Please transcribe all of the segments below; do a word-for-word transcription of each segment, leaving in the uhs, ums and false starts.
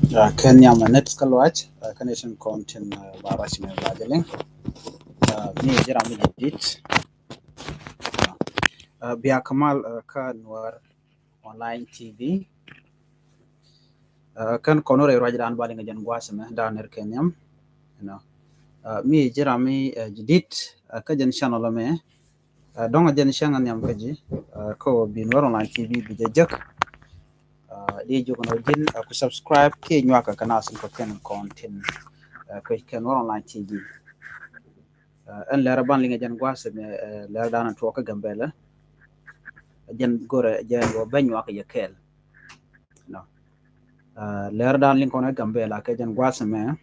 Kɛn nyam a nɛt kä luac kä nɛt in kɔn tin ba ruac mɛ ba jɛ liŋ. Mi ji̱ ram mi jɛ dit. Bia kamal kä Nuɛr Online T V. Kɛn kɔn rɛy ruac dan ba liŋ jɛn guas mɛ dan ner kɛn nyam. Mi ji̱ ram mi jɛ dit kä jɛn channel mɛ. Dɔŋ a jɛn cäŋ a nhiam kä ji̱ kä bi Nuɛr Online T V bi jɛ jek. Di jok nɔ ji̱n ku subscribe ki nyuak kä nas in kɔ kɛn kɔn tin kɛ Nuɛr Online T V. Ɛn lɛr ban liŋ jɛn guas mɛ lɛr dan tuɔk kä Gambɛlɛ. Jɛn gorɛ jɛn wä bɛ nyuak yɛ kɛɛl. Lɛr dan liŋ kɔn kä Gambɛlɛ kɛ jɛn guas mɛ.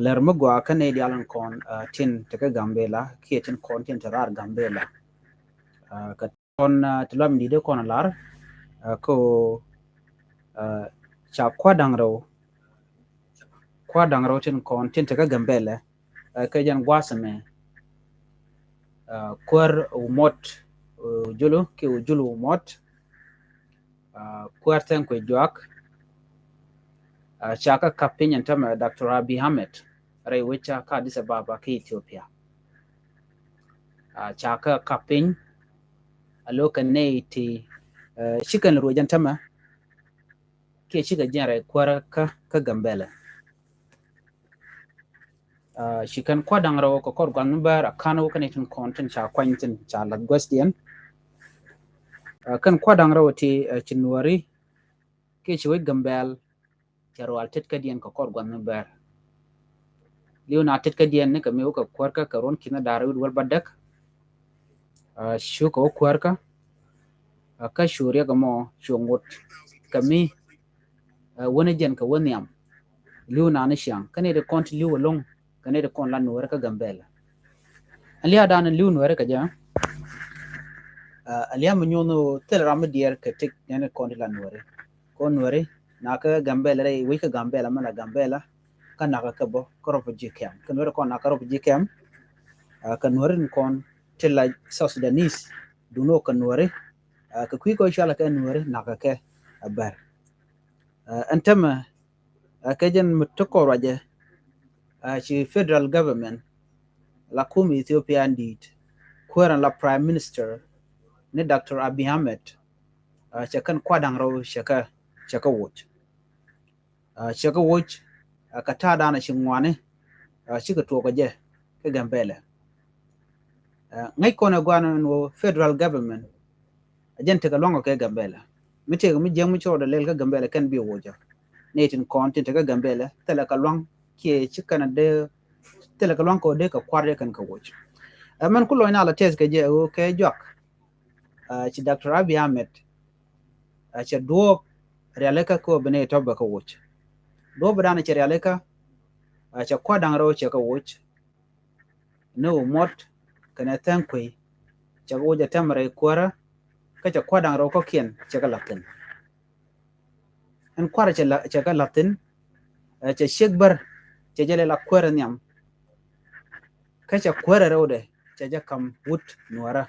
Lɛr mi gɔaa kä nɛy diaal in kɔn tin te kä Gambɛlɛ kiɛ tin kɔn tin te raar Gambɛlɛ. Kɛ kɔn ti luam in di̱t kɔn lar kä ca kua̱r da̱ŋ rɛw, kua̱r da̱ŋ rɛw tin kɔn tin te kä Gambɛlɛ. Kɛ jɛn guas mɛ kuäär Umot Ujulu kiɛ Ujulu Umot. Kuäär Thɛŋ Kuec Juak ca kä kap piny ɛn tämɛ Doctor Abiy Ahmed rɛy wec kä Addis Ababa kä Ethiopia. Ca kä kap piny a lo̱k kɛ nɛy ti ci kɛn ruec ɛn tämɛ kiɛ cikɛ jiɛn rɛy kuäärä kä kä Gambɛlɛ. Ci kɛn kua̱r da̱ŋ rɛw kɛ kɔr gua̱n mi bär a ka̱n wä kɛn itin kɔn tin ca kuany tin ca lath guäthdiɛn. Kɛn kua̱r da̱ŋ rɛw ti ci Nuääri kiɛ ci wec Gambɛl cɛ rual tet kädiɛn kɛ kɔr gua̱n mi bär. Li̱w na tet kädiɛn ni kɛ mi wä kɛ kuäärkä kɛ ruɔ̱n ki̱n da̱r wi̱c wäl bädäk. Cu kɛ wä kuäärkä kä cu riɛk ɛmɔ cu ŋot kɛ mi wä ni jɛn kɛ wä nhiam. Li̱w na ni ciaŋ kä ni di kɔn ti li̱w ɛlɔ̱ŋ kä ni di kɔn la Nuääri kä Gambɛlɛ. Ɛn lia̱a̱ dan li̱w Nuääri kɛ jɛ. Ɛn lia̱a̱ mi nyuɔ̱n thil ram mi diɛɛr kɛ tik ni di kɔn ti la Nuääri. Kɔn Nuääri nakä Gambɛlɛ rɛy wec kä Gambɛlɛ mɛ la Gambɛlɛ kä nakä kɛ bä kä refugee camp. Kä Nuääri kɔn nakä refugee camp. Kä Nuääri ni kɔn ti la South Sudanese duno kä Nuääri. Kɛ kui̱ kɔ cualɛ kɛ Nuääri nakä kɛ a bär. Ɛn tämɛ kɛ jɛn mi ti kɔr ruacɛ ci federal government la kum Ethiopia in di̱i̱t kuäärä la prime minister ni Doctor Abiy Ahmed. Cɛ kɛn kua̱r da̱ŋ rɛw cɛ kɛ cɛ kɛ woc. Cɛ kɛ woc kɛ ta̱a̱ dan ci ŋuani cikɛ tuɔɔk kɛ jɛ kä Gambɛlɛ. Ŋäc kɔn ɛ gua̱n ɛn ɣöö federal government a jɛn tekɛ lua̱ŋ kɛ Gambɛlɛ mi tekɛ mi jiäk mi cɔɔdɛ lɛl kä Gambɛlɛ kɛn bi wocä. Ni tin kɔn tin tekɛ Gambɛlɛ thilɛ kɛ lua̱ŋ kiɛ ci kɛn dee thilɛ kɛ lua̱ŋ kɛ dee kɛ kua̱r dee kɛn kɛ woc. Ɛ mɛn ku lɔny na la tɛth kɛ jɛ ɣöö kɛ juak ci Doctor Abiy Ahmed cɛ duɔɔp rialikä kɛ ɣöö bi ni tɔp bɛ kɛ woc. Duɔɔp bi dan cɛ rialikä cɛ kua̱r da̱ŋ rɛw cɛ kɛ woc. Ni Umot kɛnɛ Thɛŋ Kuec cɛ kɛ woc ɛ tɛmɛ rɛy kuäärä kä cɛ kua̱r da̱ŋ rɛw kɔ̱kiɛn cɛ kɛ la̱th thi̱n. Ɛn kua̱r cɛ kɛ la̱th thi̱n cɛ ciek bär cɛ jɛ lɛ la kuäärä nhiam. Kä cɛ kuäärä rɛwdɛ cɛ jɛ ka̱m wut Nuäärä.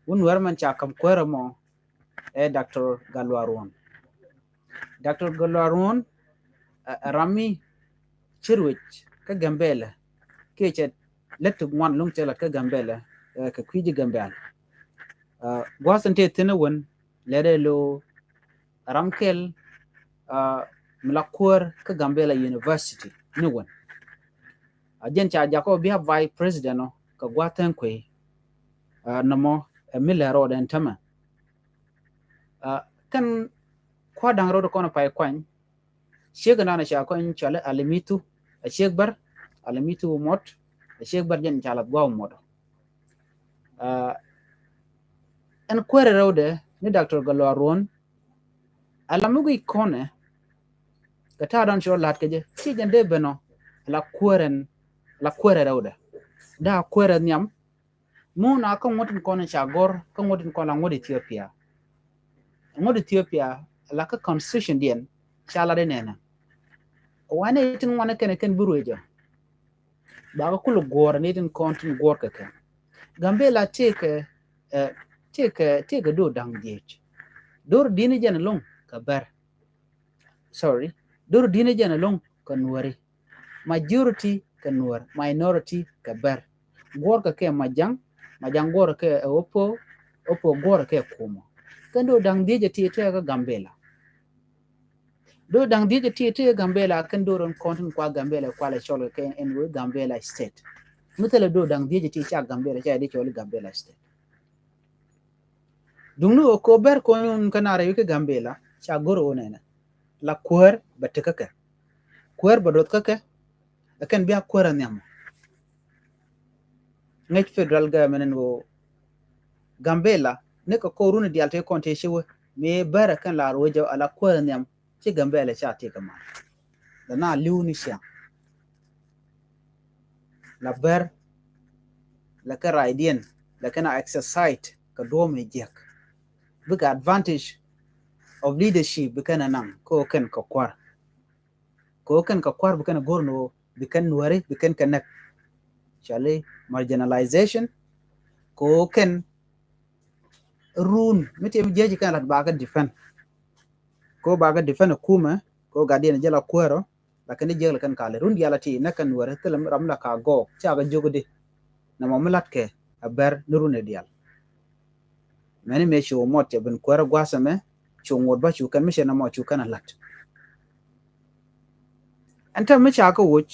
Wut Nuäärä mɛn ca ka̱m kuäärä mɔ ɛ Doctor Gatluak Ruɔ̱n. Doctor Gatluak Ruɔ̱n ɛ ram mi ci ruec kä Gambɛlɛ kiɛ cɛ lät ti ŋuan lo̱ŋ cɛ lat kä Gambɛlɛ kɛ kui̱ ji̱ Gambɛl. Gua̱a̱th in tëë thi̱n ɛ wen lɛt ɛ lo̱ ram kɛl mi la kuäär kä Gambɛlɛ University ni wen. A jɛn ca jakɔ bia vice president ɔ kɛ gua̱a̱th Thɛŋ Kuec. Nɔmɔ ɛ mi lɛ rɔɔdɛ ɛn tämɛ. Kɛn kua̱r da̱ŋ rɔɔdɛ kɔn ɛ pay kuany. Ciek ɛn an ɛ ca kɔny cɔalɛ Alimithu ɛ ciek bär, Alimithu Umot ɛ ciek bär jɛn ca lath gua̱a̱th Umot. Ɛn kuäärä rɛwdɛ ni Doctor Gatluak Ruɔ̱n. Ala mi guic kɔnɛ kɛ ta̱a̱ dɔ̱ŋ ci rɔ la̱t kɛ jɛ ci jɛn dee ben ɔ. Ala kuäärä, ala kuäärä rɛwdɛ. Daa kuäärä nhiam. Mun a kä ŋuɔ̱t in kɔn in ca gɔr kä ŋuɔ̱t in kɔn la ŋuɔ̱t Ethiopia. Ŋuɔ̱t Ethiopia la kä constitution diɛn ca lat in nɛnɛ. Wanɛ itin ŋuanɛ kɛnɛ kɛn bi ruecä. Bakä kulɛ guɔ̱ɔ̱r ni itin kɔn tin guɔ̱ɔ̱r kɛ kɛn. Gambɛla tëëkɛ tëëkɛ tëëkɛ do̱r da̱ŋ dhiec. Do̱r di̱n jɛn lo̱ŋ kɛ bɛr. sorry, dor di̱n jɛn ɛlɔ̱ŋ kɛ Nuääri. Majority kɛ Nuäär, minority kɛ Bär. Guɔ̱rkɛ kɛ Majaŋ, Majaŋ guɔ̱rkɛ kɛ Opo, Opo guɔ̱rkɛ kɛ Kumɔ. Kɛn dor da̱ŋ dhieec ɛ ti ti kä Gambela. Dor da̱ŋ dhieec ɛ ti ti kä Gambela, kɛn dor ɛn kɔn tin kua Gambela kua lɛ cɔl kɛ ɛn ɣöö Gambela State. Mi thilɛ dor da̱ŋ dhieec ɛ ti ca Gambela ca di cɔl Gambela State. Duŋni ɣöö ko Bär kɔn kä na rɛy kä Gambela ca go̱r ɣöö nɛnɛ la kuäär bɛ tekä kɛ, kuäär bɛ duɔth kä kɛ. Ɛ kɛn bia kuäär ɛ nhiam. Ŋäc federal government ɛn ɣöö Gambela ni kɛ ko̱r runi diaal tëë kɔn tëë ci wä mi Bär ɛ kɛn la ruecä ala kuäär ɛ nhiam. Ci Gambela ca tëë kɛ mal. Lɛ na li̱w ni ciaŋ. La Bär lɛ kɛ raydiɛn lɛ kɛn a exercise kɛ duɔ̱ɔ̱p mi jiäk. Bikɛ advantage of leadership bi kɛn a naŋ ko kɛn kɛ kua̱r. Ko kɛn kɛ kua̱r bi kɛn a go̱r ni ɣöö bi kɛn Nuääri bi kɛn kɛ näk. Cɔali marginalization. Ko kɛn run mi ti mi jiäk ci kɛn lat bakɛ defend. Ko bakɛ defend ɛ kumɛ ko gatdiɛn jɛ la kuäärɔ. Lakin ni jiäk lɛ kɛn kalɛ run diaal a ti nɛ kɛn Nuääri thilɛ ram la ka gɔɔk ca kɛ jiök di. Nɛ mɔ mi latkɛ a Bär ni run ɛ diaal. Mɛni mëë cu mɔt cɛ ben kuäärä gua̱a̱th ɛmɛ cu ŋot bä cu kɛn mi cɛ nɔmɔ cu kɛn a la̱t. Ɛn tɛm mi ca kä woc.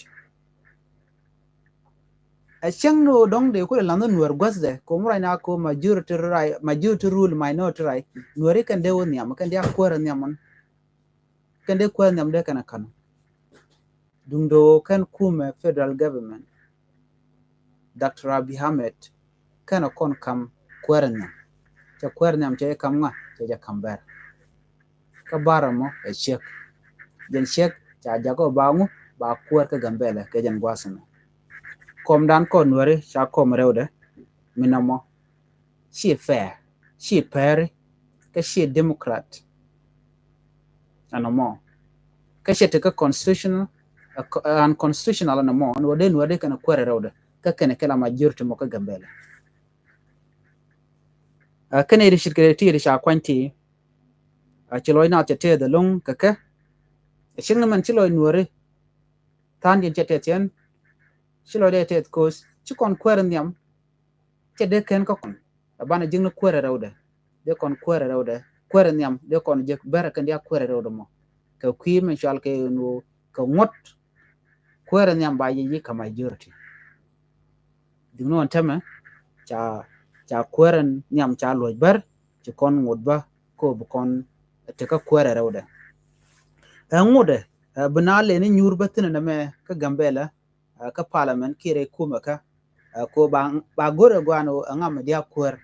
Ɛ cäŋ ni ɣöö dɔ̱ŋ dee kulɛ la̱nh ni Nuäär guäthdɛ ko̱m ruac na ko majority right, majority rule minority right. Nuääri kɛn dee wä nhiam kɛn dee a kuäärä nhiam ɔn. Kɛn dee kuäärä nhiam dee kɛn a ka̱n. Duŋdɛ ɣöö kɛn kumɛ federal government Doctor Abiy Ahmed kɛn ɛ kɔn kam kuäär nhiam. Cɛ kuäär nhiam cɛ jɛ kam ŋa? Cɛ jɛ kam Bär. Kä Bär ɛmɔ ɛ ciek. Jɛn ciek ca jakä ba ŋu ba kuäär kä Gambela kɛ jɛn gua̱a̱th ɛmɛ. Kɔmdan kɔn Nuääri ca kɔm rɛwdɛ mi nɔmɔ. Ci fair, ci pɛri, kä ci democrat. Ɛn ɔmɔ kä cɛ tekɛ constitutional, ɛ, ɛ, unconstitutional ɛn ɔmɔ ɛn wä dee Nuääri kɛn kuäär rɛwdɛ kä kɛn kɛ la majority mɔ kä Gambela. Ɛ, kɛn iri cit kɛ ti iri ca kuany ti. Ɛ, ci lɔc na cɛ tɛth ɛlɔŋ kɛ kɛ. Ɛ cik ni mɛn ci lɔc Nuääri than jɛn cɛ tɛth yɛn. Ci lɔc dee tɛth ko̱o̱th ci kɔn kuäär nhiam. Cɛ dee kɛn kä kɔn. Ɛ banɛ jiäkni kuäärä rɛwdɛ. Dee kɔn kuäärä rɛwdɛ. Kuäärä nhiam dee kɔn jiäk Bär kɛn diaal kuäärä rɛwdɛ mɔ. Kɛ kui̱ mɛ cual kɛ ɣöö kɛ ŋuɔ̱t. Kuäärä nhiam ba ji̱ ji̱ kä majority. Duŋni ɣän tämɛ ca, ca kuäärä nhiam ca luɔ̱c Bär ci kɔn ŋot bä ko bi kɔn tekä kuäärä rɛwdɛ. Ɛ ŋotdɛ, ɛ, bi na leni nyuur bä thi̱n nɛmɛ kä Gambela, ɛ, kä parliament kiɛ rɛy kumɛ kä, ɛ, ko ba, ba go̱r ɛ guan ɣöö ɛŋa mi diaal kuäär,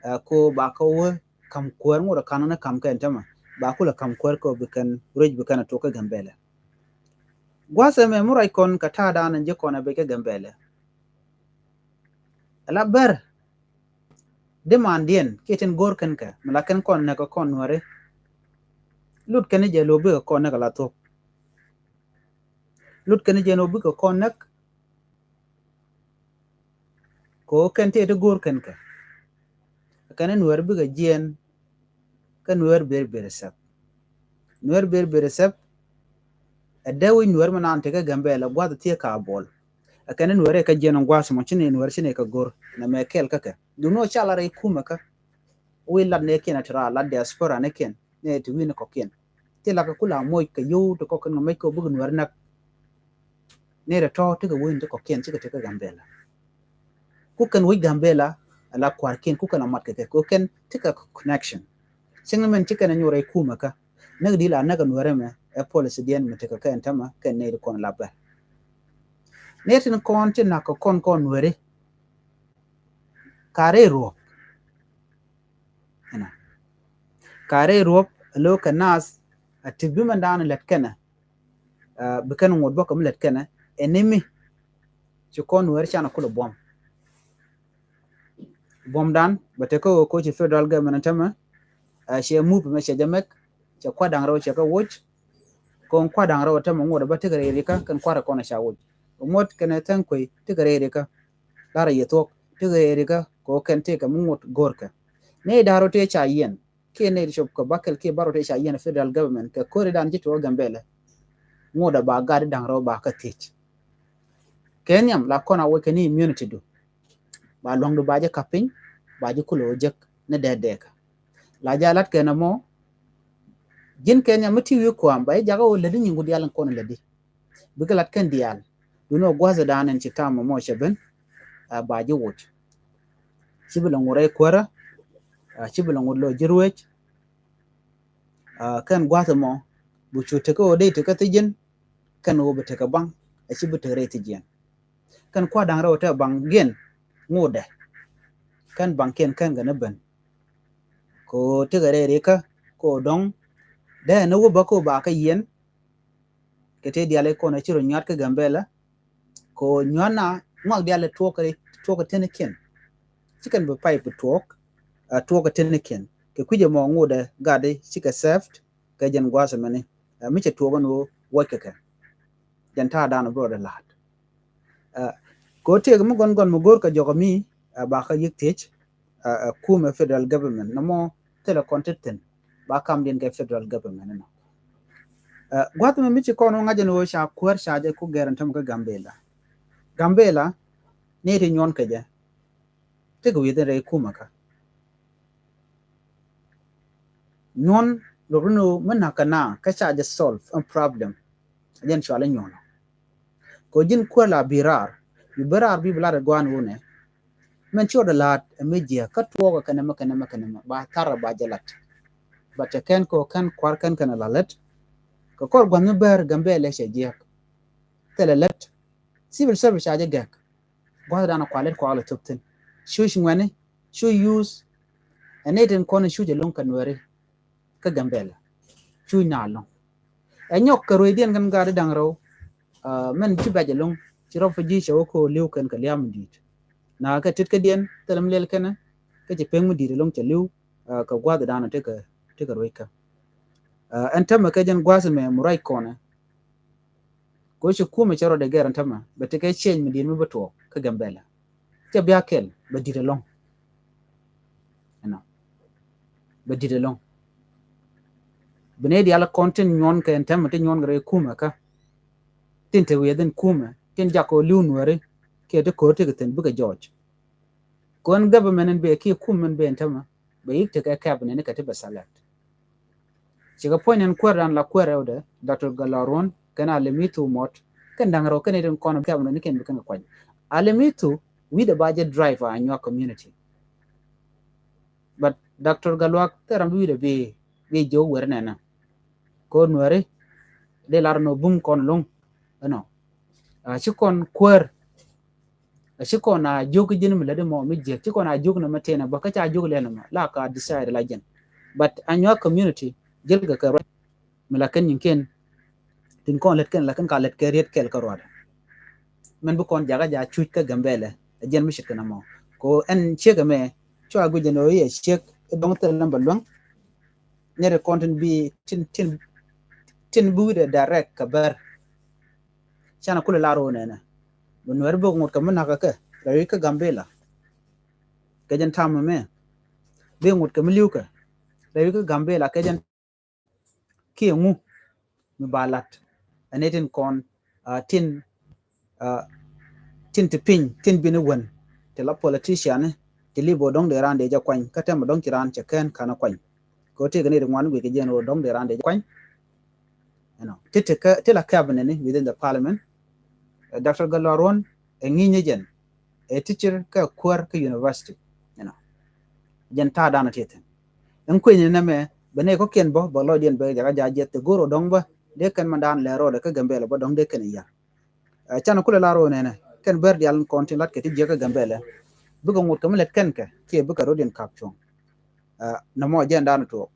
ɛ, ko ba kä wä kam kuäär ŋot ɛ kan ni kam kɛn tämɛ ba kulɛ kam kuäär ko bi kɛn ruec bi kɛn ɛ tok kä Gambela. Gua̱a̱th ɛmɛ mi ruac kɔn kɛ ta̱a̱ da̱a̱n ɛn ji̱ kɔn ɛ bec kä Gambela. Ɛ la Bär di mandiɛn kiɛ tin go̱r kɛn kɛ mi la kɛn kɔn näk kɛ kɔn Nuääri. Lut kɛn jɛ lo̱ bikɛ kɔn näk ɛ la thuɔ̱k. Lut kɛn jɛ lo̱ bikɛ kɔn näk. Ko kɛn tëë ti go̱o̱r kɛn kɛ. Kɛn Nuɛr bikɛ jiɛn. Kä Nuɛr ber ber sɛp. Nuɛr ber ber sɛp. Ɛ dee wi̱c Nuɛr mi naan tekɛ Gambɛla gua̱th thiee ka buɔl. Ɛ kɛn Nuɛr ɛ kɛ jiɛn gua̱th mɔ ci ni Nuɛr ci ni kɛ go̱r. Nɛ mɛ kɛɛl kä kɛ. Duŋni ɔ ca lar i̱ kumɛ kä. Wi̱i̱ lat ni kiɛn a ti raa lat diaspora ni kiɛn. Ni ti wi̱i̱ ni kɔkiɛn. Ti lak kɛ kula moc kɛ yo̱w ti kɔkiɛn kɛ mec kɛ bikɛ Nuɛr nak. Nɛy rɛ tɔ̱ tekɛ wec in ti kɔ̱kiɛn cikɛ tekɛ Gambɛla. Ku kɛn wec Gambɛla ala kua̱rkiɛn ku kɛn a mat kɛ kɛ ku kɛn tekɛ connection. Cieŋ mɛn cikɛ nɛ nyuɔrɛ i̱ kumɛ kä näk di la näk ɛ Nuɛrɛ mɛ ɛ policy diɛn mɛ tekɛ kɛ ɛn tämɛ kɛn nɛy di kɔn la bɛ. Nɛy tin kɔn ci nak kɛ kɔn kɔn Nuɛri. Ka rɛy ruɔ̱p. Ɛnɔ. Ka rɛy ruɔ̱p ɛ lo̱ kɛ naath a ti bi mɛn daanɛ lɛt kɛnɛ. Ɛ, bi kɛn ŋuɔ̱t bä kɛ mi lät kɛnɛ ɛn ni mi. Ci kɔn Nuɛr canɛ kulɛ buɔ̱m. Buɔ̱mdan bɛ tekɛ ɣöö koci federal government tämɛ. Ɛ, ciɛ mup mɛ ciɛ jɛ mɛk. Ciɛ kua̱r da̱ŋ rɛw ciɛ kɛ woc. Kɔn kua̱r da̱ŋ rɛw tämɛ ŋuɔ̱t bä tekɛ rɛy rikä kɛn kua̱r kɔn ca woc. Ŋuɔ̱t kɛnɛ thɛŋ kuey tekɛ rɛy rikä. Larɛ yɛ thuɔ̱k tekɛ rɛy rikä kɛ ɣöö kɛn tekɛ mi ŋuɔ̱t go̱rkɛ. Nɛy da̱r rɔ tëë ca yiɛn. kiɛ nɛy ti cop kɛ bäkɛl kiɛ bärɔw ti ca yiɛn federal government kɛ ko̱ri dan ci tuɔɔk Gambɛlɛ. Ŋot ɛ ba gat di da̱ŋ rɛw ba kä thiec. Kɛ nhiam la kɔn a wec kɛ ni immunity du. Ba luɔ̱ŋdu ba jɛ kap piny, ba jɛ kulɛ wä jek ni dɛɛt dɛɛkä. La jɛ a lat kɛn ɛmɔ, ji̱n kɛ nhiam mi ti wi̱i̱ kuam ba jɛ jakä wä lätdi nyiŋku diaal in kɔn in lätdi. Bikɛ lat kɛn diaal. Duundɛ gua̱th dan in ci tam ɛmɔ cɛ ben, a, ba ji̱ woc. Ci bi lɛ ŋot rɛy kuäärä, a, ci bi lɛ ŋot lɔ ji̱ ruëëc. A, kɛn gua̱th ɛmɔ, bi cu tekä ɣöö dee tekä thi̱ji̱n, kɛn ɣöö bi tekä baŋ, a ci bi tek rɛy thi̱ji̱n. Kɛn kua̱r da̱ŋ rɛw te baŋ giɛn ŋotdɛ. Kɛn baŋ kiɛn kɛn kɛ ni ben. Kɛ ɣöö tekɛ rɛy rikä, kɛ ɣöö dɔ̱ŋ, dee ni wä bä kɛ ɣöö ba kä yiɛn, kɛ tëë diaal i̱ kɔn ɛ ci rɔ nyuat kä Gambɛlɛ. Kɛ ɣöö nyuatna ŋuak diaal ɛ tuɔɔk kɛ, tuɔɔk kɛ tenikiɛn. Ci kɛn bi pay bi tuɔɔk, a, tuɔɔk kɛ tenikiɛn. Kɛ kui̱c ɛmɔ ŋotdɛ gatdi cikɛ served kɛ jɛn gua̱a̱th ɛmɛni. A, mi cɛ tuɔɔk ɛn ɣöö wuɔc kɛ kɛ. Jɛn ta̱a̱ da̱a̱n ɔ bi rɔɔdɛ la̱a̱t. A, kɛ ɣöö tëëk mi gɔn gɔn mi go̱o̱r kɛ jɔk ɛmi, a, ba kä yiëk thiec, a, a, kumɛ federal government. Nɔmɔ thilɛ kɔn ti thi̱n ba kamdiɛn kɛ federal government ɛnɔ. A, gua̱th mi mi ci kɔn wä ŋa̱c ɛn ɣöö ca kuäär ca jɛ ku gɛr ɛn tämɛ kä Gambɛla. Gambɛla ni ti nyuɔn kɛ jɛ. Tekɛ wi̱i̱ dhin rɛy kumɛ kä. Nyuɔn luɔk rin ɣöö mi na̱k kɛ na kä ca jɛ solve ɛn problem. Jɛn cual inyuɔn. Kɛ ji̱n kuäär la bi raar, bi bi raar bi bi lar ɛ gua̱a̱n wunɛ. Mɛn ci ɣɔt ɛ la̱a̱t ɛ mi jiɛ kä tuɔɔk ɛ kɛn ɛmɛ kɛn ɛmɛ kɛn ɛmɛ ba thar ɛ ba jɛ la̱t. But cɛ kɛn kɛ kɛn kua̱r kɛn kɛn ɛ la lät. Kɛ kɔr gua̱n mi bär Gambɛlɛ cɛ jiɛk. Thilɛ lät. Civil service ca jɛ gɛk. Gua̱th dan ɛ kua lät kua lɛ thop thi̱n. Cuc ŋuɛni, cuc youth. Ɛ nɛy tin kɔn cuc ɛlɔ̱ŋ kɛ Nuɛri. Kä Gambɛlɛ. Cuc na ɛlɔ̱ŋ. Ɛ nyɔk kɛ ruecdiɛn kɛn gaat di da̱ŋ rɛw. A, mɛn ci bɛc ɛlɔ̱ŋ. Ci rɔp fi ji̱ cɛ wä kä li̱w kɛn kɛ lia̱a̱ mi di̱i̱t. Na kɛ tet kädiɛn, thilɛ mi lɛl kɛnɛ, kä cɛ pek mi di̱i̱t ɛlɔ̱ŋ cɛ li̱w, a, kɛ gua̱th dan tekɛ, tekɛ ruec kä. A, ɛn tämɛ kɛ jɛn gua̱th mɛ mi ruac kɔnɛ. Kɛ ɣöö ci kumɛ cɛ rɔ dee gɛr ɛn tämɛ bɛ tekɛ change mi di̱i̱t mi bä tuɔɔk kä Gambɛlɛ. Cɛ bia kɛl bɛ di̱t ɛlɔ̱ŋ. Ɛnɔ. Bɛ di̱t ɛlɔ̱ŋ. Bi nɛy diaal kɔn tin nyuɔn kɛ ɛn tämɛ tin nyuɔn kɛ rɛy kumɛ kä. Tin te wi̱i̱ dhin kumɛ tin jak kɛ ɣöö li̱w Nuɛri kiɛ ti ko̱r ti kɛ thi̱n bikɛ jɔɔc. Kɔn government in bɛ kiɛ kumɛ in bɛ ɛn tämɛ bɛ yik tekɛ cabinet ni kɛ ti bɛ select. Cikɛ puɔ̱ny nɛn kuäär dan la kuäär rɛwdɛ, Doctor Gatluak Ruɔ̱n, kɛn Alɛm Ithu Mɔt, kɛn da̱ŋ rɛw kɛn itin kɔn kɛm rɛw ni kɛn bi kɛn kɛ kuany. Alɛm Ithu wi̱cdɛ ba jɛ drive a Anyuak community. But Doctor Gatluak thil ram bi wi̱cdɛ bi, bi jiök wer nɛnɛ. Kɛ ɣöö Nuɛri dee lar nɔ bum kɔn lo̱ŋ ɛnɔ. A ci kɔn kuäär. A ci kɔn a jiök ji̱n mi lätdi mɔ mi jiäk, ci kɔn a jiök ni mɛ tënɛ bä kä ca jiök lɛn mɛ la ka decide la jɛn. But Anyuak community jälkɛ kɛ ruac mi la kɛn nyiŋkiɛn. Tin kɔn lät kɛn la kɛn ka lät kɛ riet kɛl kä ruaadɛ. Mɛn bi kɔn jakä ja cuc kä Gambɛlɛ ɛ jɛn mi ce̱tkɛ nɔmɔ. Kɛ ɣöö ɛn ciek ɛmɛ cua guic jɛn ɣöö i̱ ɛ ciek i̱ dɔ̱ŋ thil namba luäŋ. Nɛr kɔn tin bi tin, tin, tin bi wi̱cdɛ direct kɛ bär. Canɛ kulɛ lar ɣöö nɛnɛ. Bi Nuɛr bok ŋot kɛ mi nakä kɛ rɛy kä Gambɛla. Kɛ jɛn tam mɛ bi ŋot kɛ mi li̱w kɛ rɛy kä Gambɛla kɛ jɛn kiɛ ŋu mi ba lat. Ɛn itin kɔn, a, tin, a, tin ti piny tin bini wen ti la politician ti libo dɔŋ dee ran dee jɛ kuany kä tɛmɛ dɔŋ ci ran cɛ kɛn kanɛ kuany. Kɛ ɣöö tëëkɛ ni ri ŋuan guic kɛ jiɛn ɣöö dɔ̱ŋ dee ran dee jɛ kuany. You know, ti ti kä ti la cabinet ni within the parliament. Doctor Gatluak Ruɔ̱n ɛ ŋi̱i̱c ni jɛn ɛ teacher kä kuäär kä university. You know, jɛn ta̱a̱ dan a ti thi̱n. Ɛn kueny ni nɛmɛ bɛ nɛy kɔ̱kiɛn bä bɛ lɔcdiɛn bɛ jakä ja̱ jiɛth ti go̱r ɔ dɔ̱ŋ bä dee kɛn mɛn dan lɛ rɔɔdɛ kä Gambɛlɛ bä dɔ̱ŋ dee kɛn yar. Ɛ, canɛ kulɛ lar ɣöö nɛnɛ kɛn bär diaal kɔn tin lat kɛ ti jiäk kä Gambɛlɛ bikɛ ŋot kɛ mi lät kɛn kɛ kiɛ bikɛ rɔ̱diɛn kap cuɔ̱ŋ. Ɛ, nɔmɔ jɛn dan tuɔɔk.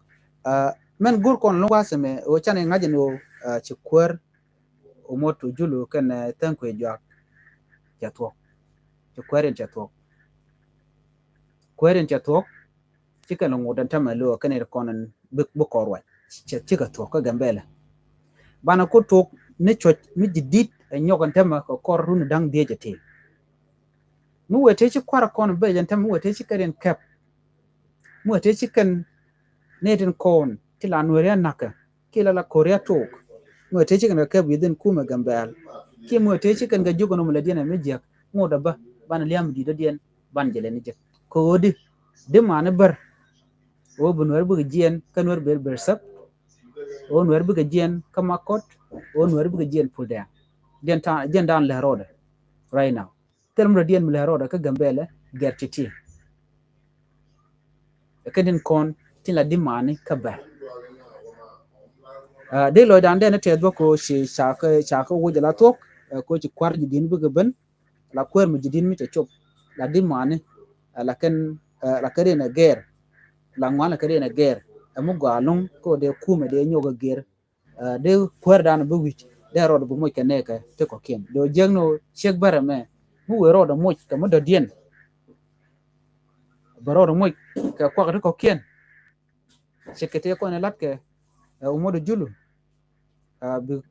Ɛ, mɛn go̱r kɔn lo̱ŋ wa̱a̱ thɛmɛ ɣöö canɛ ŋa̱c ɛn ɣöö, ɛ, ci kuäär Umot Ojulu kɛn, ɛ, Thɛŋ Kuëë Juak cɛ thuɔ̱k. Ci kuäär in cɛ thuɔ̱k. Kuäär in cɛ thuɔ̱k. Cikɛ ni ŋot ɛn tämɛ lo̱o̱ kɛn i̱ kɔn ɛn bi, bi kɔn ruac. Cɛ cikɛ thuɔ̱k kä Gambɛlɛ. Banɛ ku tok ni cuɔ̱c mi ji̱ di̱t ɛ nyɔk ɛn tämɛ kɛ kɔr run da̱ŋ dhiec ɛ tëë. Mi wee tëë ci kua̱r kɔn bɛc ɛn tämɛ mi wee tëë ci kɛn in kɛp. Mi wee tëë ci kɛn Ni tin kɔn ti la Nuɛri a nakä kiɛ la la Korea tok. Muɛ tëë ci kɛn kɛ kɛp within kumɛ Gambɛl. Kiɛ muɛ tëë ci kɛn kɛ jiök nɔmɔ lɛ diɛn ɛ mi jiäk ŋot ɛ bä ban liam di̱t dɔ̱diɛn ban jɛ lɛ ni jɛ. Kɛ ɣöö di di mani bär. Ɣöö bi Nuɛri bikɛ jiɛn kä Nuɛri ber ber sɛp. Ɣöö Nuɛri bikɛ jiɛn kä Makɔt. Ɣöö Nuɛri bikɛ jiɛn Puldɛŋ. Jiɛn dan lɛ rɔɔdɛ right now. Thil mi rɔ diɛn mi lɛ rɔɔdɛ kä Gambɛlɛ gɛr ti ti. Kä tin kɔn tin la di mani kä bɛr. Di lɔcdan dɛn tɛth bä ko ci cakä cakä wuc la thuɔk ko ci kuar ji̱ din bikɛ ben. La kuɛr mi ji̱ din mi cɛ cop la di mani la kɛn la kɛ rin ɛ gɛr. La ŋuan la kɛ rin ɛ gɛr ɛ mi gɔaa loŋ ko dee kumɛ dee nyok ɛ gɛr. Dee kuäärdan bi wi̱c dee rɔɔd bi moc kɛ nɛɛkɛ ti kɔ̱kiɛn. Dee jiäk ni ɣöö ciek bärɛ mɛ mi wëë rɔɔd moc kɛ mi dɔ̱diɛn. Bɛ rɔɔd moc kɛ kuak ti kɔ̱kiɛn. Ciek kɛ tëë kɔn ɛ la̱tkɛ ɛ umot julu.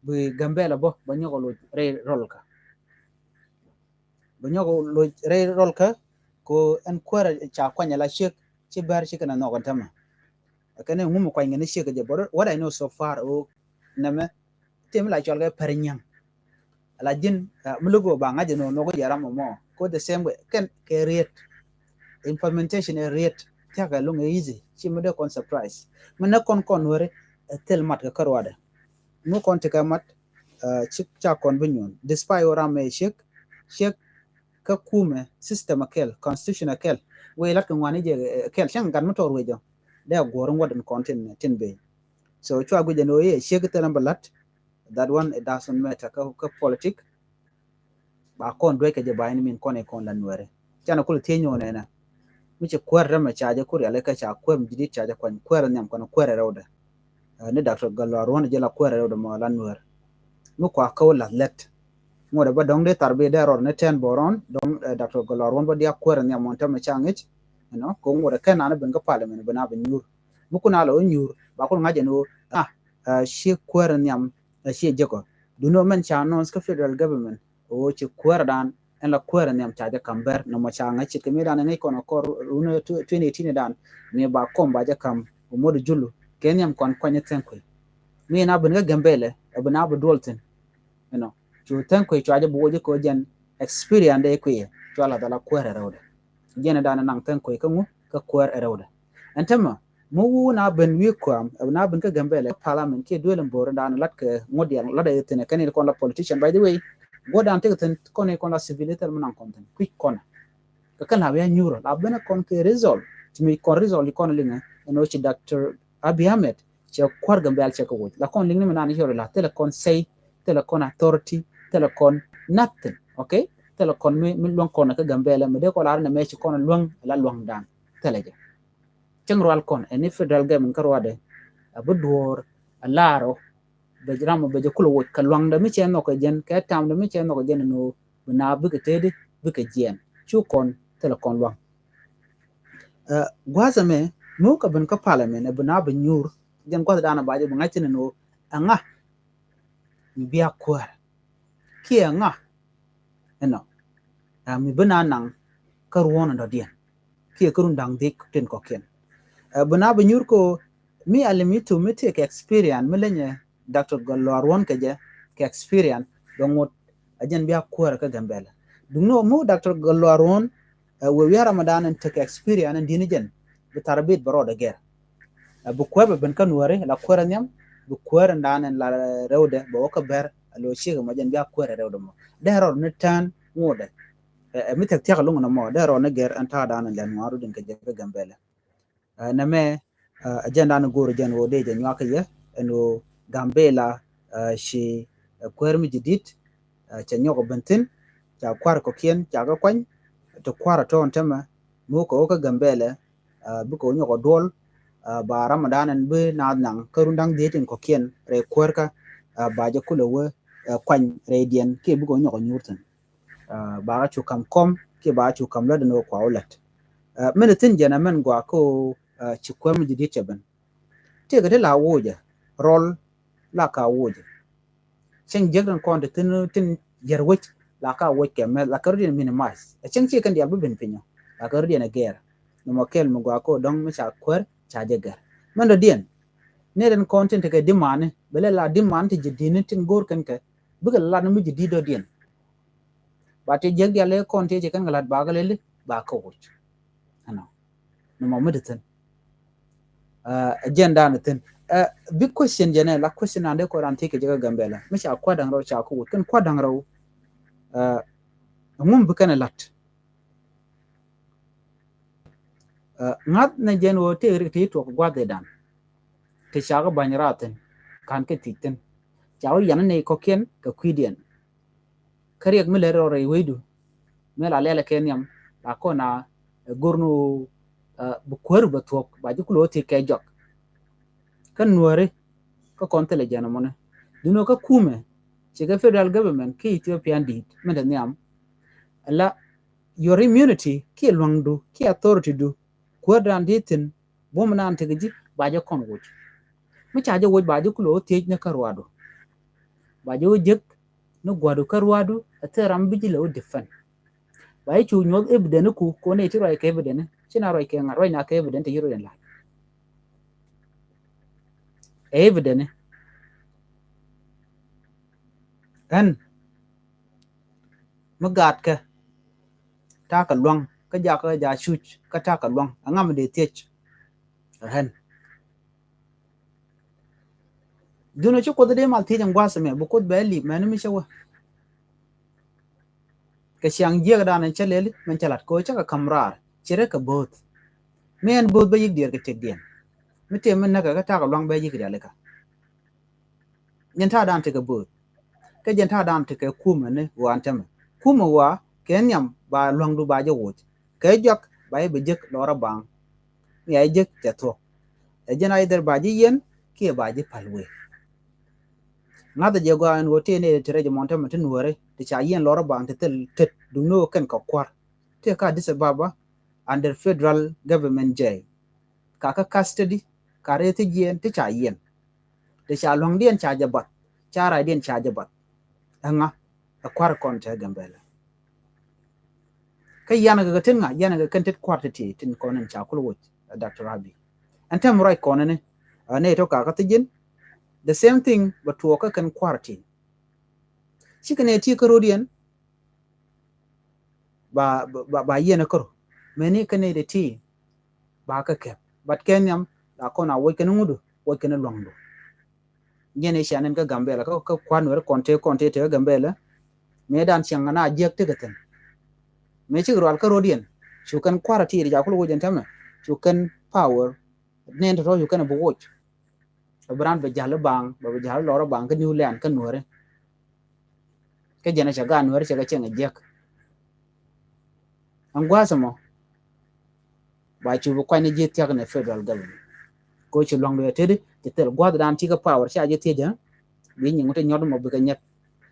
Bi Gambɛlɛ bä bɛ nyɔk ɛ loc rɛy rɔlkä. Bɛ nyɔk ɛ loc rɛy rɔlkä ko ɛn kuäärɛ ca kuany ɛ la ciek. Ci bɛr ci kɛn a nhɔk ɛn tämɛ. Kɛn ɛ ŋum kuany kɛn ciek kɛ jɛ, but what I know so far o nɛmɛ tim la cɔl kɛ pɛr nyiaŋ. La ji̱n mi logo ba ŋa̱c ɛn o nhɔk jɛ ram mɔ ko the same way kɛn kɛ riet. Implementation ɛ riet thiak ɛ luŋ ɛ easy ci mi dee kɔn surprise. Mi nɛ kɔn kɔn weri ɛ thil mat kɛ kä ruadɛ. Mi kɔn ti kɛ mat ci ca kɔn bi nyuɔn despite o ram ɛ ciek ciek kä kumɛ system akɛl, constitution akɛl. Wee lat kɛ ŋuani jɛ akɛl cäŋ gat mi tɔr wecɔ. Dee a guɔr in wä din kɔn tin tin ben. So cua guic ɛn ɣöö iɛ ciek thil ɛn bɛ lat. That one it doesn't matter kä kä politic. Ba kɔn duec kɛ jɛ ba in min kɔn in kɔn la Nuɛri. Canɛ kul thiec nyɔn ɛnɛ. Mi ci kuɛr rɛmɛ ca jɛ kurial ikä ca kuɛr mi ji̱ dit ca jɛ kuany kuɛr nhiam kɔn kuɛr rɛwdɛ. Ni Doctor Gatluak Ruɔ̱n jɛ la kuɛɛrɛ rɛwdɛ mɔ la Nuɛr. Mi kua kä wä lath lɛt ŋuɔdɛ bä dɔ̱ŋ dee thar bi dee rɔɔd ni tɛn bɔrɔn dɔ̱ŋ Doctor Gatluak Ruɔ̱n bä diak kuɛɛrɛ nhiam mɔn tämɛ ca ŋic. Ɛnɔ kɛ ŋuɔdɛ kɛn nanɛ ben kä parliament ben a bi nyuur. Mi kun a lɛ wä nyuur ba kun ŋa̱c ɛn ɣöö a ci kuɛɛrɛ nhiam a ci jekɔ. Duni mɛn ca announce kä federal government ɣöö ci kuäärdan ɛn la kuäärɛ nhiam ca jɛ kam bɛr nɔmɔ ca ŋäc cit kɛ mi dan ŋäc kɔn kɔr run twenty eighteen dan mi ba kɔm ba jɛ kam umot julu kɛ nhiam kɔn kuany thɛn kui̱. Mi na ben kä Gambɛlɛ ɛ ben a bi duɔl thin. You know, cu thɛn kui̱ cua jɛ bi wä jɛ kɛ jɛn experience de kui̱ cua la dhala kuäärɛ rɛwdɛ. Jɛn dan naŋ thɛn kui̱ kä ŋu kä kuäärɛ rɛwdɛ. Ɛn tämɛ mi wun a ben wi̱i̱ kuam ɛ na ben kä Gambɛlɛ parliament kiɛ duel in bo̱o̱r in dan lat kɛ ŋut diɛl lat ɛ thin ɛ kɛn in kɔn la politician by the way. Guɔdan tekɛ thin kɔn in kɔn la civil ithɛl mi naŋ kɔn thin kui̱c kɔn. Kɛ kɛn la wi̱i̱ a nyuur la ben ɛ kɔn kɛ result ti mi kɔn result i kɔn liŋɛ ɛn ɣöö ci Doctor Abiy Ahmed cɛ kuar Gambɛl cɛ kɛ woc la kɔn liŋ ni mi nan i̱ cɔl la thilɛ kɔn say thilɛ kɔn authority thilɛ kɔn nothing. Okay, thilɛ kɔn mi luäŋ kɔn kä Gambɛlɛ mi dee kɔn lar ni mɛ ci kɔn luäŋ la luaŋdan thilɛ jɛ. Cäŋ rual kɔn ɛn i̱ federal government kä ruadɛ a bi duɔ̱ɔ̱r a laarɔ bɛ ram bɛ jɛ kulɛ woc kɛ luaŋdɛ mi cɛ nhɔk kɛ jɛn kɛ tamdɛ mi cɛ nhɔk kɛ jɛn ni ɣöö bi na bikɛ tëëdi bikɛ jiɛɛn cu kɔn thilɛ kɔn luaŋ. Gua̱a̱th ɛmɛ mi wä kɛ ben kä parliament ɛ bi na bi nyuur jɛn gua̱a̱th dan ba jɛ bi ŋa̱c thin ni ɣöö ɛŋa mi bia kuäär kiɛ ɛŋa ɛnɔ mi bi na naŋ kä ruɔ̱n in dɔ̱diɛn kiɛ kä run da̱ŋ dhiec tin kɔ̱kiɛn. Bi na bi nyuur ko mi a lim i̱ thum mi ti kɛ experience mi lenyɛ Doctor Gatluak Ruɔ̱n kɛ jɛ kɛ experience bɛ ŋot a jɛn bia kuäär kä Gambɛlɛ. Duŋni ɔ mi Doctor Gatluak Ruɔ̱n ɛ wee wi̱i̱ Ramadan in tekɛ experience in di̱n jɛn bi thar bit bɛ rɔɔdɛ gɛr. Bi kuäär bɛ ben kä Nuääri la kuäär ɛ nhiam bi kuäär in dan in la rɛwdɛ bɛ wä kä bɛr a lo̱ ciek mɔ jɛn bia kuäär ɛ rɛwdɛ mɔ dee rɔɔd ni tään ŋotdɛ. Ɛ mi thiak thiak loŋ nɔmɔ dee rɔɔd ni gɛr ɛn ta̱a̱ dan in lɛn ŋuan rut in kɛ jɛ kä Gambɛlɛ. Nɛmɛ ɛ jɛn dan in go̱o̱r jɛn ɣöö dee jɛ nyuak kɛ yɛ ɛn ɣöö Gambɛla ci kuäär mi ji̱ di̱t cɛ nyɔk ɛ ben thi̱n ca kua̱r kɔ̱kiɛn ca kɛ kuany ti kua̱r ɛ tɔ̱ɔ̱n tämɛ mi wä kɛ wä kä Gambɛlɛ bikɛ wä nyɔk ɛ duɔl. Ba Ramadan ɛn bi naath naŋ kä run da̱ŋ dhiec tin kɔ̱kiɛn rɛy kuäärkä ba jɛ kulɛ wä kuany rɛydiɛn kiɛ bikɛ wä nyɔk ɛ nyuur thi̱n. Ba cu kam kɔm kiɛ ba cu kam lät ni wä kua wä lät. Mɛn thi̱n jɛn ɛ mɛn gɔaa kä ci kuäär mi ji̱ di̱t cɛ ben. Tëëkɛ ti la wocɛ rɔl la ka wocɛ. Cäŋ jiäk tin kɔn ti thi̱n tin yɛr wec la ka woc kɛ mɛ la kɛ rɔ diɛn minimize. Ɛ cäŋ ci kɛn diaal bi ben pinyɔ la kɛ rɔ diɛn ɛ gɛr. Nɔmɔ kɛl mi gɔaa kä dɔ̱ŋ mi ca kuäär ca jɛ gɛr. Mɛn dɔ̱diɛn ni den kɔn tin tekɛ dimani bɛ lɛ la dimani ti ji̱ dini tin go̱r kɛn kɛ bikɛ lat ni mi ji̱ di dɔ̱diɛn. Ba ti jiäk dial lɛ kɔn ti ci kɛn kɛ lat ba kɛ lɛ li ba kɛ wuc. Ɛnɔ ni mɔ mi di thin. Ɛ jɛn dan thin. Ɛ big question jɛn ɛ la question an de kɔ ran ti kɛ jiäk ɛ Gambɛla mi ca kuat daŋ rɛw ca kɛ wuc kɛn kuat daŋ rɛw. Ɛ ŋum bi kɛn ɛ lat. Ɛ ŋa̱th ni jɛn ɣöö tëë rik ti tuɔk gua̱dhidan ti cakɛ ba̱ny raathin ka̱n kɛ thi̱c thi̱n. Ca wä yan ni kɔ̱kiɛn kɛ kui̱diɛn. Kä riɛk mi lɛ rɔɔdɛ i̱ wecdu mi la lɛlɛ kɛ nhiam la kɔn a go̱r ni ɣöö bi kuäär bɛ thuɔ̱k ba ji̱ kulɛ wä thi̱c kɛ jɔak. Kä nuääri kä kɔn thilɛ jɛn ɛmɔni duundɛ kä kumɛ cikɛ federal government ki Ethiopian di̱i̱t min te nhiam. Ala your immunity kiɛ lua̱ŋdu kiɛ authority du kuäärdan di̱i̱t thi̱n. Bum nan tekɛ ji̱ ba jɛ kɔn woc. Mi ca jɛ woc ba jɛ kulɛ wä thiec ni kä ruadu. Ba jɛ wä jek ni guadu kä ruadu a thil ram bi ji̱ lɛ wä defend. Ba jɛ cu nyuɔth evidence ku kɔn i̱ ti ruac kɛ evidence ci na ruac kɛ ŋa̱t ruac na kɛ evidence ti yi ruac in lat. Evidence ɛn mi gaatkɛ ta̱a̱ kɛ lua̱ŋ kä jakä ja cuc kä ta̱a̱ kɛ lua̱ŋ a ŋam dee thiec. Ɛ ɣän dunɛ ci kuoth dee mal thiec in gua̱a̱th ɛmɛ bi kuoth bɛ lip mɛn mi cɛ wä. Kɛ ciaŋ jiɛk dan in cɛ lɛli mɛn cɛ lat kɛ ɣöö cä kɛ ka̱m raar ci rɛ kɛ bo̱o̱th. Mi ɛn bo̱o̱th bä yik diɛɛr kɛ tëkdiɛn mi tëë mi näkɛ kä ta̱a̱ kɛ lua̱ŋ bɛ yik rialikä. Jɛn ta̱a̱ dan tekɛ bööth kä jɛn ta̱a̱ dan tekɛ kumɛ ni ɣɔaa ɛn tämɛ. Kumɛ ɣɔaa kɛ nhiam ba lua̱ŋdu ba jɛ woc kɛ jɔak ba jɛ bɛ jek lɔrä baŋ. Ŋi̱a̱c jek cɛ thuɔ̱k ɛ jɛn a jɛ dhɛr ba ji̱ yiɛn kiɛ ba ji̱ päl wëë. Ŋa̱thɛ jɛ gɔaa ɛn ɣöö tëë nɛy ti rɛc ɛmɔn tämɛ ti nuääri ti ca yiɛn lɔrä baŋ ti thil tet duŋni ɣöö kɛn kɛ kua̱r. Tëë kä Addis Ababa under federal government jɛy. Ka kä custody ka rɛy thiec jiɛn ti ca yiɛn. Ti ca lua̱ŋdiɛn ca jɛ bath ca racdiɛn ca jɛ bath. Ɛŋa ɛ kua̱r kɔn te Gambɛla. Kä yanɛ kɛ kɛ tin ŋa yanɛ kɛ kɛn tet kua̱r ti ti tin kɔn in ca kul woc ɛ Doctor Abiy. Ɛn tɛm ruac kɔn ni ɛ nɛy tɔ ka kä thiec jiɛn. The same thing bɛ tuɔɔk kä kɛn kua̱r ti. Cikɛ nɛy ti kä ro̱diɛn ba ba ba yiɛn ɛ kär. Mɛni kä nɛy ti ti ba kä kɛp but kɛ nhiam la kɔn a woc kɛn ŋudu woc kɛn lua̱ŋdu. Jɛn i̱ cia nɛn kä Gambɛla kä kä kua̱r nuɛri kɔn te kɔn te te kä Gambɛla. Mëë dan ciaŋ na jiäk tekɛ thi̱n. Mëë cikɛ rual kä ro̱diɛn cu kɛn kua̱r a ti̱i̱t ca kul woc ɛn tämɛ cu kɛn power. Nɛn tɔ̱tɔ̱ cu kɛn a bi woc. Bɛ bi ran bɛ ja̱l i̱ baŋ bɛ bi ja̱l i̱ lɔr i̱ baŋ kä New Land kä nuääri. Kä jɛn a cɛ gaat nuääri cɛ kɛ cieŋ a jiäk. Ɛn gua̱a̱th ɛmɔ ba cu bi kuany ni ji̱ thia̱k ni federal government. Ko ci lua̱ŋdu ɛ teti ci thil gua̱a̱th dan ti kä power ca ji̱ thiec ɛ bi nyiŋ ti nyɔt mɔ bikɛ nyɛt.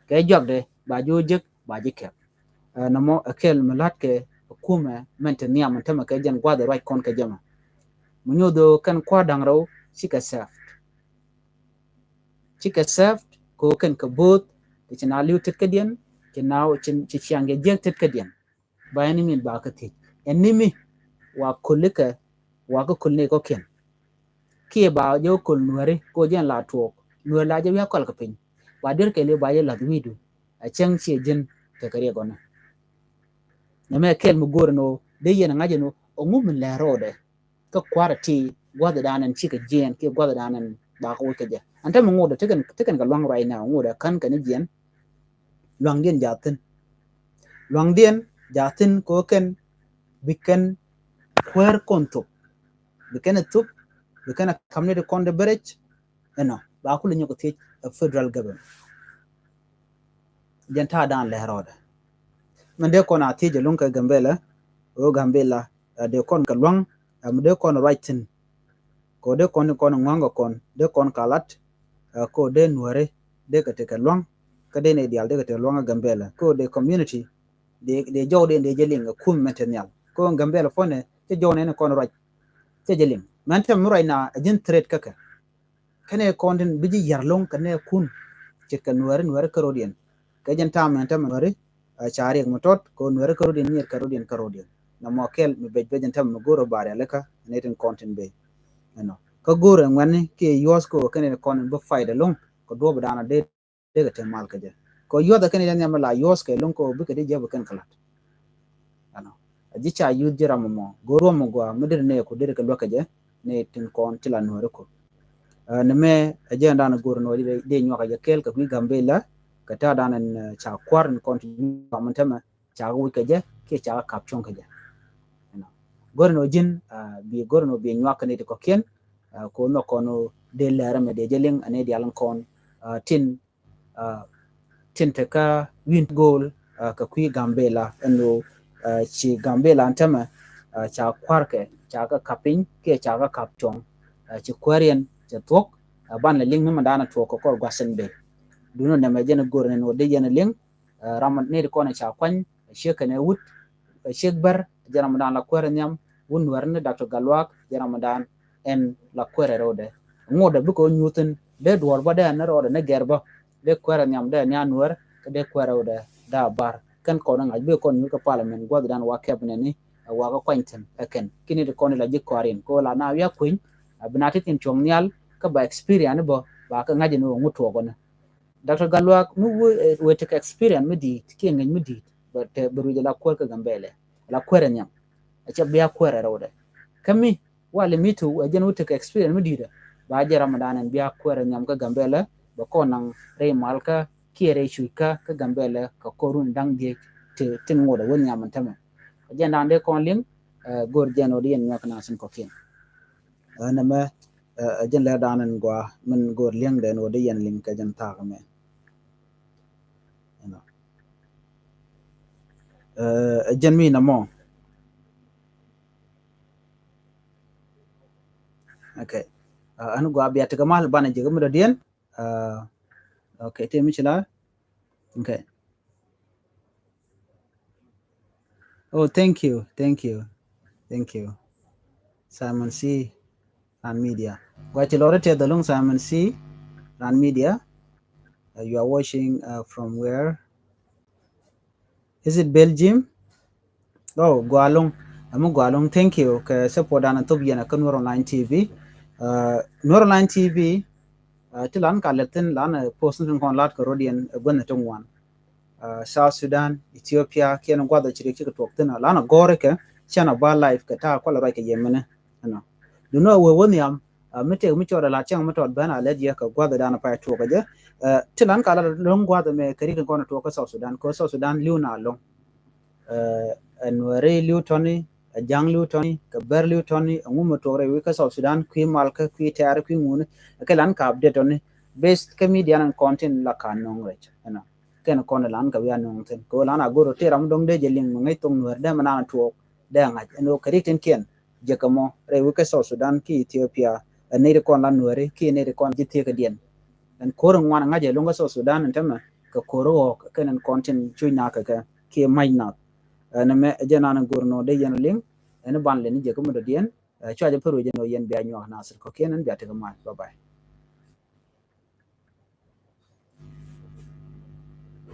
Kɛ juakdɛ ba ji̱ wä jiäk ba ji̱ kɛp. Ɛ nɔmɔ ɛ kɛl mi la̱t kɛ kumɛ mɛn ti nhiam ɛn tämɛ kɛ jɛn gua̱a̱th ɛ ruac kɔn kɛ jɛmɛ. Mi nyoth ɣöö kɛn kua̱r da̱ŋ rɛw cikɛ sɛf. Cikɛ sɛf kɛ ɣöö kɛn kɛ bo̱o̱th ti ci na li̱w tet kädiɛn ci na ci ciaŋ jɛ jiäk tet kädiɛn. Ba ɛn imin ba kä thiec ɛn ni mi wa köl ikɛ wa kä köl ni kɔkiɛn. Kiɛ ba jɛ wä köl nuääri kɛ ɣöö jɛn la tuɔɔk nuääri la jɛ wi̱i̱ a kɔl kɛ piny. Ba dier kɛ li̱w ba jɛ la̱th wi̱i̱du. A cäŋ ciɛ ji̱n tekɛ riɛk ɣɔnɛ. Nɛmɛ kɛl mi go̱o̱r ɛn ɣöö dee yɛn ɛ ŋa̱c ɛn ɣöö ɛ ŋu min lɛr ro̱o̱dɛ. Kä kua̱r ti gua̱dhɛ dan ɛn cikɛ jiɛɛn kiɛ gua̱dhɛ dan ɛn ba kɛ woc kɛ jɛ. Ɛn tämɛ ŋotdɛ tekɛn tekɛn kɛ lua̱ŋ right now ŋotdɛ kän kɛn jiɛɛn. Lua̱ŋdiɛn ja̱thi̱n lua̱ŋdiɛn ja̱thi̱n kɛ ɣöö kɛn bi kɛn kuäär kɔn thop. Bi kɛn ɛ thop bi kɛn ɛ ka̱m ni ti kɔn dee bɛ rɛc. Ɛnɔ ba kulɛ nyɔk kɛ thiec ɛ federal government. Jɛn ta̱a̱ dan lɛr rɔɔdɛ. Mɛn dee kɔn a thiec ɛlɔ̱ŋ kɛ Gambɛla ɣöö Gambɛla ɛ dee kɔn kɛ lua̱ŋ ɛ mi dee kɔn ruac thi̱n. Kɛ ɣöö dee kɔn kɔn ŋua̱ŋ kɛ kɔn dee kɔn ka lat ɛ kɛ ɣöö dee nuääri dee kɛ tekɛ lua̱ŋ. Kä dee nɛy diaal dee kɛ tekɛ lua̱ŋ ɛ Gambɛla kɛ ɣöö dee community dee dee jɔwdiɛn dee jɛ liŋ ɛ kum mɛn te nhial kɛ ɣöö Gambɛla puɔ̱nɛ cɛ jɔwdiɛn kɔn ruac. Cɛ jɛ liŋ mɛn tɛm mi ruac na ɛ ji̱n threat kä kɛ. Kɛnɛ kɔn tin bi ji̱ yar lo̱ŋ kɛnɛ kun ce̱tkɛ nuääri nuääri kä ro̱diɛn. Kɛ jɛn ta̱a̱ mɛn tɛmɛ nuääri a ca riɛk mi tɔt kɛ nuääri kä ro̱diɛn nyiɛt kɛ ro̱diɛn kä ro̱diɛn. Nɔmɔ kɛl mi bec bec jɛn tɛmɛ mi go̱o̱r ɔ bar yalikä ni tin kɔn tin bey. Ɛnɔ Kä go̱o̱rɛ ŋuɛ̈tni kiɛ yuɔ̱th kɛ ɣöö kɛn in kɔn in bi fight ɛlɔ̱ŋ kɛ duɔ̱ɔ̱p dan a dee dee kɛ te mal kɛ jɛ. Kɛ yuɔth ɛ kɛn in jɛ nhiam la yuɔth kɛ lo̱ŋ kɛ bi kɛ di jɛ bi kɛn kɛ lat. Ɛnɔ. A ji̱ ca yuth ji̱ ram mɔ go̱o̱r wä mɔ gɔaa mi deri nɛ ku deri kɛ luäk kɛ jɛ ni tin kɔn ti la nuɔri ku. Ni mɛ ɛ jɛ dan go̱o̱r nɔ di nyuak kɛ jɛ kɛl kɛ kui̱ Gambela kɛ ta̱a̱ dan in ca kuar in kɔn ti nyuak mɔ tɛmɛ ca kɛ wi̱c kɛ jɛ kiɛ ca kɛ kap cuɔ̱ŋ kɛ jɛ. Go̱o̱r nɔ ji̱n bi go̱o̱r nɔ bi nyuak kɛ ni ti kɔkiɛn ko nɔ kɔn dee lɛrɛ mɛ dee jɛ liŋ ani dial kɔn tin tin te kä wi̱n go̱o̱l kɛ kui̱ Gambela ɛn ɣöö ci Gambela ɛn tämɛ ca kua̱rkɛ ca kɛ kap piny kiɛ ca kɛ kap cuɔ̱ŋ ci kuääriɛn cɛ thuɔ̱k ban lɛ liŋ mi mɛ da̱a̱n a tuɔɔk kɛ kɔr gua̱th in ben. Duundɛ nɛmɛ jɛn go̱o̱r ɛn ɣöö dee yɛn liŋ ram ni ti kɔn ca kuany ciek kɛn ɛ wut ciek bär jɛn ram dan la kuäär nhiam wun nuɛr ni Doctor Galuak jɛn ram dan ɛn la kuɛrɛ rɛwdɛ. Ŋuɔdɛ bikɛ wä nyuuthin dee duɔ̱ɔ̱r bä dee ni rɔɔdɛ ni gɛr bä dee kuɛrɛ nhiam dee ni a nuɛr kä dee kuɛrɛ rɛwdɛ daa bar kɛn kɔn ŋa̱c bikɛ kɔn nyuut kä parliament gua̱th dan wa cabinet ni wa kä kuany thi̱n ɛ kɛn kini ti kɔn ila ji̱ kɔarin ko la na wiak kueny a bi na ti thin cuɔ̱ŋ nhial kä ba experience bä ba kä ŋa̱c ni wä ŋut tuɔɔk ni. Doctor Galuak mi wee tekɛ experience mi di̱i̱t kiɛ ŋäc mi di̱i̱t bɛ ruic la kuɛr kä Gambela la kuɛrɛ nhiam. Ɛ cɛ bia kuɛrɛ rɛwdɛ kä mi Wali mi tu ɛ jɛn wä tekɛ experience mi di̱i̱t ɛ ba jɛ ram dan ɛn bia kuɛrɛ nhiam kä Gambela bɛ kɔn naŋ rɛy mal kä kiɛ rɛy cuc kä kä Gambela kɛ kɔr run da̱ŋ diec ti tin ŋot ɛ wä nhiam ɛn tämɛ. Ɛ jɛn dan dee kɔn liŋ go̱o̱r jɛn wä di yɛn nyuak na sin kɔkiɛn. Ɛn ɛmɛ ɛ jɛn lɛ dan ɛn gua min go̱o̱r liŋ dɛn wä di yɛn liŋ kɛ jɛn thaak ɛmɛ. Ɛ jɛn mi na mɔ. Okay. Ɛn gua bia tekɛ mal banɛ jɛ kɛ mi dɔ̱diɛn. Okay, ti mi ci la. Okay. Oh, thank you, thank you, thank you. Simon C. Ran Media. Gua ci lɔri tɛ dhalung Simon C. Ran Media. You are watching from where? Is it Belgium? Oh, gualung. Amu gualung. Thank you. Kɛ support dan thop yɛn kä Nuer Online T V. Nuer Online T V. Ti lan ka lɛthin lan post ni kɔn lat kɛ rodiɛn guɛn ti ŋuan. South Sudan, Ethiopia, kiɛn guath ci rik ci kɛ tuɔk thin lan gɔri kɛ cɛn a ba life kɛ ta kual ruac kɛ yemini. Ɛnɔ. Dunɔ wee wä nhiam mi tek mi cɔɔd a lat cɛŋ mi tɔt ben a lɛt yɛ kɛ guath dan a pay tuɔk kɛ jɛ. Ti lan ka lat loŋ guath mɛ kɛ rik kɔn tuɔk kä South Sudan kɛ South Sudan liw na loŋ. Ɛ Nuɛri liw tɔni, ɛ Jaŋ liw tɔni, kɛ Bɛr liw tɔni, ɛ ŋumɛ tuɔk rɛy wi̱i̱ kä South Sudan kui̱ mal kä kui̱ tɛɛr kui̱ ŋuni. Ɛ kɛ lan ka update tɔni bas kä media nan kɔn tin la ka nɔŋ rɛc. Ɛnɔ. Kɛn kɔn lan kɛ wi̱i̱ a nɔŋ thin kɛ wä lan a go̱r ɔ tëë ram dɔŋ dee jɛ liŋ mi ŋäc thok Nuɛr dee mɛ nan a tuɔɔk dee ŋa̱c ɛn ɣöö kɛ rik tin kiɛn. Jɛ kɛ mɔ rɛy wi̱i̱ kä South Sudan ki Ethiopia ɛ nɛy ti kɔn la Nuɛri ki nɛy ti kɔn ji̱ thiek kɛ diɛn. Ɛn ko̱r in ŋuan ŋa̱c ɛ luŋ kä South Sudan in tämɛ kɛ ko̱r ɣɔɔk kɛn in kɔn tin cuc na kɛ kɛ ki mac nath. Ɛn mɛ ɛ jɛ nan in go̱r nɔ dee yɛn liŋ ɛn ban lɛ ni jɛ kä mi dɔ̱diɛn. Cua jɛ pär wecɛ nɔ yɛn bia nyuak nasir kɔkiɛn ɛn bia tekɛ mac. Bye bye.